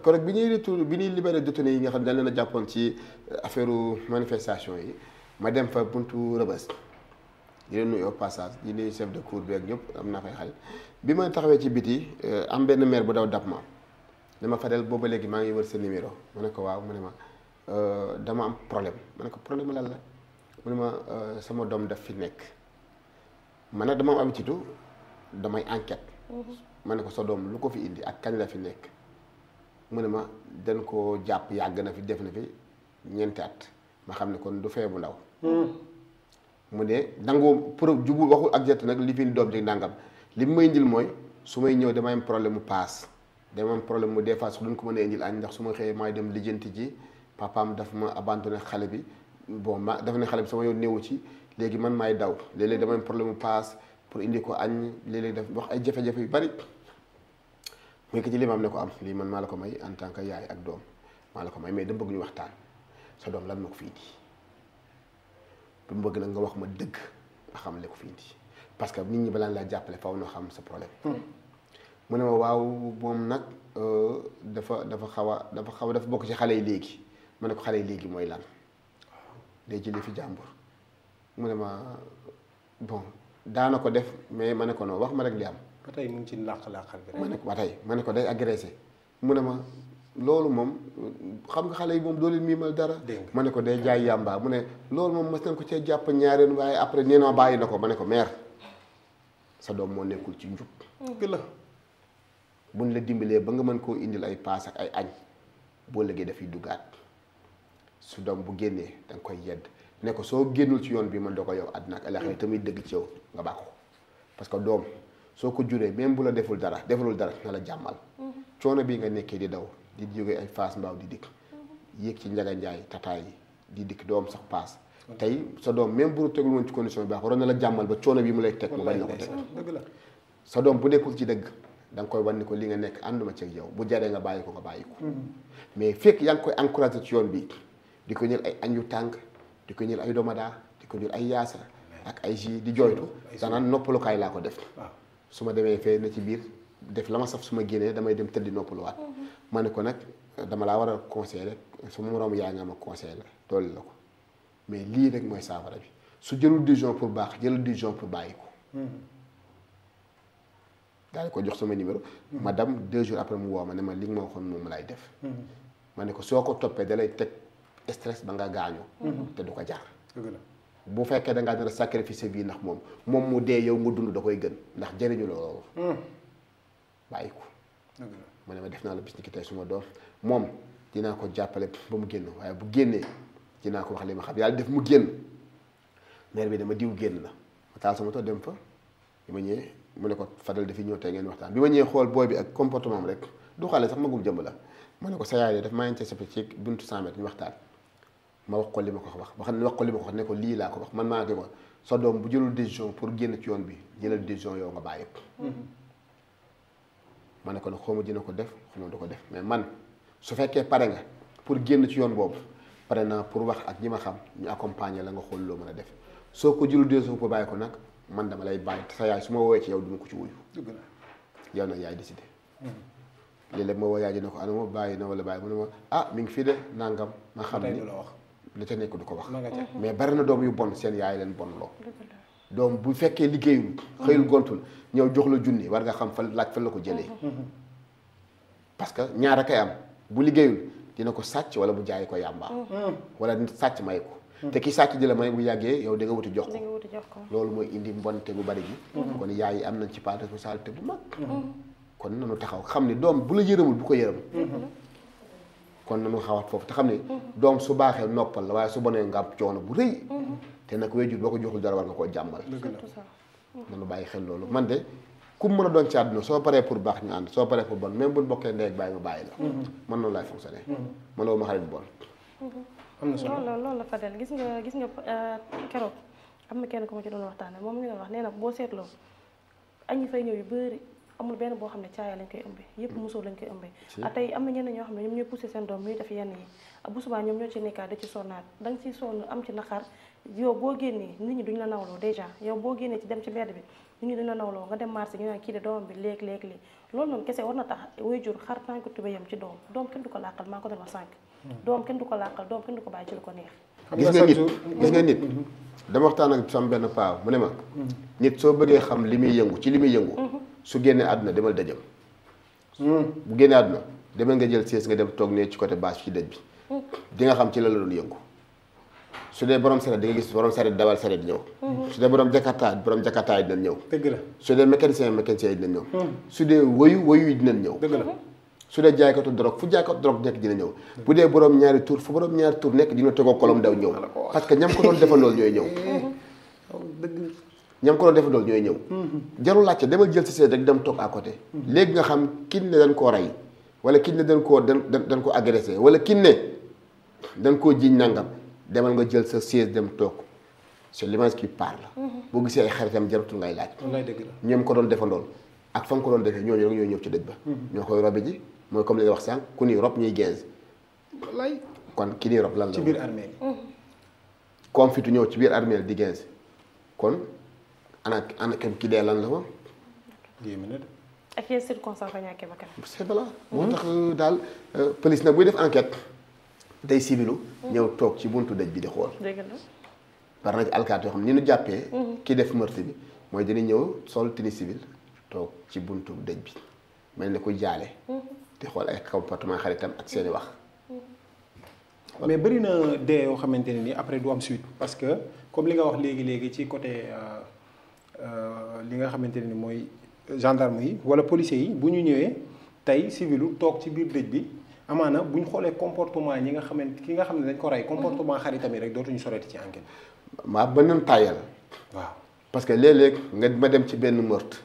correct bi ñuy retour bi ñuy libéré détenus yi nga xam ne dañ leen a jàppoon ci affaire manifestation yi ma dem fa buntu Rebeuss di leen nuyu au passage di nuyu chef de cour bi ak ñëpp am naa fay xarit bi ma taxawee ci biti am benn maire bu daw dab ma dama Fadel booba léegi maa ngi wër sa numéro ma ne ko waaw mu ne ma dama am problème ma ne ko problème lan la mu ne ma sama doom daf fi nekk man nag dama am habitude damay enquête ma ne ko sa doom lu ko fi indi ak kañ la fi nekk mu ne ma dañ ko jàpp yàgg na fi def na fi ñeenti at ma xam ne kon du fee bu ndaw mu ne dangoo pour jubul waxul ak jett nag li fi doom ji ndàngam li mu may indil mooy su may ñëw damay am problème mu paas dama am problème mu des fois su duñ ko mën a indil añ ndax su ma xëyee maay dem lijjanti ji papaam daf ma abandonné xale bi bon ma dafa ne xale bi sama yoon néewu ci léegi man maay daw léeg-léeg dama am problème mu paas pour indi ko añ léeg-léeg daf wax ay jafe-jafe yu bari muy ko ci li ma am ne ko am lii man maa la ko may en tant que yaay ak doom maa la ko may mais dama bëgg ñu waxtaan sa doom lan ma ko fi indi bu mu bëgg nag nga wax ma dëgg nga xam le ko fi indi parce que nit ñi balaa laa jàppale faw noo xam sa problème mu ne ma waaw moom nag dafa bokk ci xale yi léegi ma ne ko xale yi léegi mooy lan day jëlee fi jàmbur mu ne ma bon daana ko def mais ma ne ko non wax ma rek li am ba tey mu ngi ci làq-làqal bi rek ma ne ko ba tey ma ne ko day agressé mu ne ma loolu moom xam nga xale yi moom doo leen miimal dara ma ne ko day jaay yàmbaa mu ne loolu moom mas nañ ko cee jàpp ñaareen waaye après nee na bàyyi na ko ma ne ko mère sa doom moo nekkul ci njub la buñ la dimbalee ba nga mën koo indil ay paas ak ay añ boo léegi dafay duggaat su doom bu génnee da nga koy yedd ne ko soo génnul ci yoon bi man doo ko yow àddina ak alaxira tamit dëgg ci yow nga bàkku parce que doom soo ko juree même bu la defulul dara na la jàmmal coono bii nga nekkee di daw di jógee ay Fass Mbao di dikk yéeg ci Njaga Njaay tataay yi di dikk doom sax paas tey sa doom même bu tegul woon ci condition bi baax waroon na la jàmmal ba coono bi mu lay teg mu bañ la ko teg sa doom bu nekkul ci dëgg da nga koy wan ni ko li nga nekk ànduma ci ak yow bu jaree nga bàyyi ko mais fekk yaa ngi koy encouragé ci yoon bi di ko ñël ay añ yu tàng di ko ñël ay domadaa di ko ñël ay yaasa ak ay jus di jooytu danaan noppalukaay laa ko def su ma demee fee na ci biir def la ma saf su ma génnee damay dem tëddi noppaluwaat ma ne ko nag dama laa war a conseiller rek su ma moroom yaa nga ma conseiller doole la ko mais lii rek mooy saafara bi su jëlul décision pour baax jëlul décision pour bàyyi ko daal di ko jox sama numéro madame 2 jours après mu woo ma ne ma li nga ma waxoon moom lay def ma ne ko soo ko toppee da lay teg stress ba nga gaañoo te du ko jar bu fekkee da ngaa dara sacrifice bii ndax moom mu dee yow nga dund da koy gën ndax jëriñu loolu bàyyi ko ma ne ma def naa la bis ni ki tey suma doom moom dinaa ko jàppale ba mu génn waaye bu génnee dinaa ko wax li ma xam yàlla def mu génn maire bi dama diw génn na ma taal sama to dem fa bi ma ñëwee mu ne ko Fadel dafi ñëw tey ngeen waxtaan bi ma ñëwee xool booy bi ak comportement am rek du xale sax magum jëmb la ma ne ko sa yaay de daf maa anticipé ci buntu 100 mètres ñu waxtaan ma wax ko li ma ko wax ba xam ne wax ko li ma ko wax ne ko lii laa ko wax man maa ngi ko sa doom bu jëlul décision pour génn ci yoon bi jëlal décision yow nga bàyyi ko ma ne ko nag xaw ma dina ko def xaw ma du ko def mais man su fekkee pare nga pour génn ci yoon boobu pare naa pour wax ak ñi ma xam ñu accompagner la nga xool loo mën a def soo ko jëlul décision pour bàyyi ko nag man dama lay bàyyi sa yaay su ma woowee ci yow duma ko ci wuyu yow nag yaay décidé léeg-léeg ma woo yaay ji ne ko ana ma bàyyi na wala bàyyi mu ne ma ah mi ngi fii de nangam ma xam ni li ca nekk du ko wax mais bari na doom yu bon seen yaay leen bon loo doom bu fekkee liggéeyul xëyul gontul ñëw jox la junni war nga xam fan laaj fan la ko jëlee parce que ñaar a koy am bu liggéeyul dina ko sàcc wala mu jaay ko yàmbaa wala sàcc may ko te ki sàcc di la may bu yàggee yow da nga wuti jox ko loolu mooy indi mbonte bu bari gi kon yaay yi am nañ ci part de responsabilité bu mag kon nanu taxaw xam ne doom bu la yërëmul bu ko yërëm kon nanu xawaat foofu te xam ne doom su baaxee noppal la waaye su bonee nga am coono bu rëy te nag wéy jur boo ko joxul dara war nga koo jàmmal nanu bàyyi xel loolu man de ku mën a doon ci àdduna soo paree pour baax ñu ànd soo paree pour bon même buñ bokkee ndey ak bàyyi ma bàyyi la man noonu laay fonctionné man loolu ma xarit bu bon am na solo loolu la Fadel gis nga keroog am na kenn ku ma ci doon waxtaane moom mi ngi doon wax nee na boo seetloo añ yi fay ñëw yu bëri amul benn boo xam ne caaya lañ koy ëmbee yëpp musóor lañ koy ëmbee tey am na ñenn ñoo xam ne ñoom ñooy poussé seen doom ñuy def yenn yi bu subaa ñoom ñoo ci nekkaat da ci sonnaat da nga ci sonn am ci naqar yow boo génnee nit ñi duñ la nawloo déjà yow boo génnee ci dem ci mbedd bi nit ñi dina nawloo nga dem marché ñu naan kii de doomam bi léeg-léeg lii loolu noonu kese war na tax waajur xar tànk tubéyam ci doom kenn du ko làqal maa ko doon wax sànq doom kenn du ko làqal doom kenn du ko bàyyi ci lu ko neex gis nga nit dama waxtaan ak sama benn paa mu ne ma nit soo bëggee xam li muy yëngu ci li muy yëngu su génnee àdduna demal dëjëm bu génnee àdduna demal nga jël sées nga dem toog ne ci côté bâche ci dëj bi di nga xam ci la doon yëngu su dee borom saret di nga gis borom saret dawal saret ñëw su dee borom jakarta yi dinañ ñëw dëgg la su dee mécanicien yi dinañ ñëw su dee woyu yi dinañ ñëw dëgg la su dee jaaykatu drogue fu jaaykatu drogue nekk dina ñëw bu dee borom ñaari tour fu borom ñaari tour nekk dina tegoo kolom daw ñëw parce que ñam ko doon defandool ñooy ñëw ñam ko doon defandool ñooy ñëw jarul laajte demal jël si seet rek dem toog à côté léegi nga xam kin ne dañ koo rey wala kin ne dañ ko agressé wala kin ne dañ koo jiñ nangam demal nga jël sa siège dem toog c'est l'image qui parle boo gisee ay xaritam jaratul ngay laaj ñoom ko doon defandool ak fa nga ko doon defee ñooñu rek ñooy ñëw ci dëj ba ñoo koy robe ji mooy comme li nga wax sànq ku ni rob ñuy 15 wallaay kon ki ni rob lan la ci biir armée comme fitu ñëw ci biir armée di 15 kon ana ki dee lan la woon yéeme na de ak yenn circonstances fa ñàkkee bakkan c'est voilà moo tax daal police nag buy def enquête day civilu ñëw toog ci buntu dëj bi di xool par na ci alkaati yoo xam ni ñu jàppee ki def meurtre bi mooy dañuy ñëw sol tenue civile toog ci buntu dëj bi mel ne kuy jaale di xool ay comportement xaritam ak seeni wax mais bëri na dee yoo xamante ne ni après du am suite parce que comme li nga wax léegi ci côté li nga xamante ne ni mooy gendarme yi wala policiers yi bu ñu ñëwee tey civilu toog ci biir dëj bi amaana bu ñu xoolee comportement ñi nga xamante ki nga xam ne dañ ko rey comportement xaritam yi rek dootuñu soreti ci enquête maa ba nañ tàyyal waaw parce que léeg-léeg nga ma dem ci benn meurtre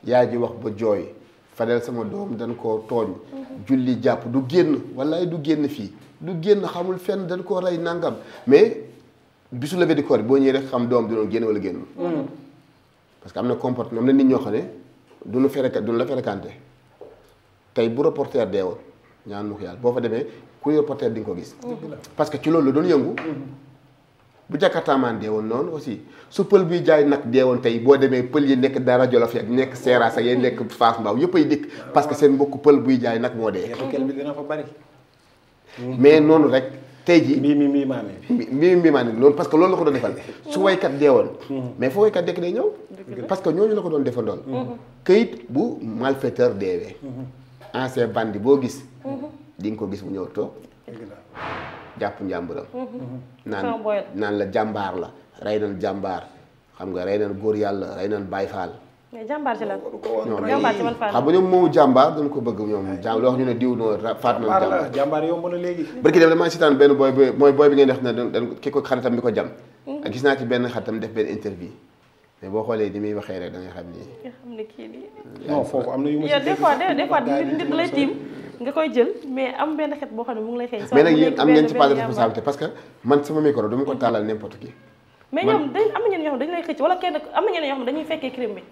yaay ji wax ba jooy Fadel sama doom dañ koo tooñ julli jàpp du génn wallaay du génn fii du génn xamul fenn dañ koo rey nangam mais bisu levée du corps boo ñëwee rek xam doom dinoon génn wala génn parce que am na comportement am na nit ñoo xam ne duñu la fréquenté tey bu reporter dee woon ñaan nu ko yàlla boo fa demee kuy reporter di nga ko gis parce que ci loolu la doon yëngu bu jàkkaartaamaan dee woon noonu aussi su pël buy jaay nag dee woon tey boo demee pël yi nekk Daara Jolof ak nekk Seeraas ak yi nekk Fass Mbao yëpp ay dikk parce que seen mbokku pël buy jaay nag moo dee bi dina fa bari mais noonu rek tey ji mii maane loolu parce que loolu la ko doon defal su waykat dee woon mais foo waykat dekk day ñëw parce que ñooñu la ko doon defandool këyit bu malfaiteur deewee ancien bandi boo gis di nga ko gis bu ñëw toog jàpp njàmburam naan la jàmbaar la rey nañ jàmbaar xam nga rey nañ góor yàlla rey nañ Baay Faal mais jàmbaar ci lan jàmbaar ci man faal xam nga ñoom moomu jàmbaar dañ ko bëgg ñoom loo wax ñu ne diw noo faat nañ jàmbaar yomb na léegi barki dem damaa sitaan benn booy bi mooy booy bi ngeen def ne dañ ki ko xaritam bi ko jam ak gis naa ci benn xaritam def benn interview mais boo xoolee di muy waxee rek da ngay xam ni nga xam ne kii di non foofu am na yu ma des fois nit lay tiim nga koy jël mais am benn xet boo xam ne mu ngi lay xëy mais nag yéen am ngeen ci part de responsabilité parce que man sama micro dama ko tàllal n'importe qui mais ñoom dañ am na ñenn ñoo xam dañu lay xëcc wala kenn am na ñenn ñoo xam dañuy fekkee crime bi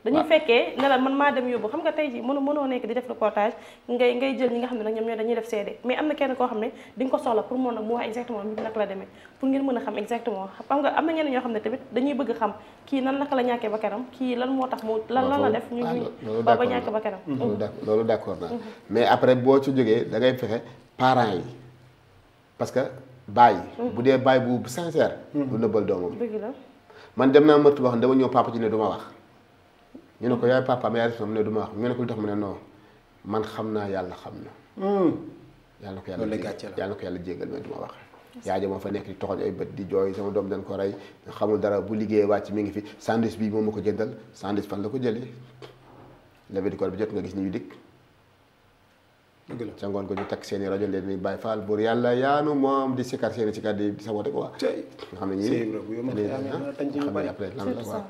dañuy fekkee ne la man maa dem yóbbu xam nga tey ji mënoo nekk di def reportage ngay jël ñi nga xam ne nag ñoom ñoo dañuy def seede mais am na kenn koo xam ne di nga ko soxla pour moom nag mu wax exactement mbir naka la demee pour ngeen mën a xam exactement xam nga am na ñenn ñoo xam ne tamit dañuy bëgg xam kii nan naka la ñàkkee ba kanam kii lan moo tax mu lan la def ñu ba ñàkk ba kanam loolu d'accord naa mais après boo ci jógee da ngay fexe parents yi parce que baay bu dee baay bu sincère du nëbbal doomam dëgg la man dem naa mërtu wax dama ñëw papa ci ne du ma wax ñu ne ko yaay papa am yaay def mu ne du ma wax ñu ne ko lu tax mu ne non man xam naa yàlla xam na yàlla ko yàlla jéggal mais du ma wax yaa ja moo fa nekk di toxoñ ay bët di jooy sama doom dañ ko rey xamul dara bu liggéeyee wàcc mi ngi fi sandwich bi moom ma ko jëndal sandwich fan la ko jëlee levée du corps bi jot nga gis ni ñu dikk ca ngoon ko ñu takk seeni rajo leen ni Baay Faal buur yàlla yaanu moom di sikar seeni sikar di saboté quoi nga xam ne ñii xam ne après lan la quoi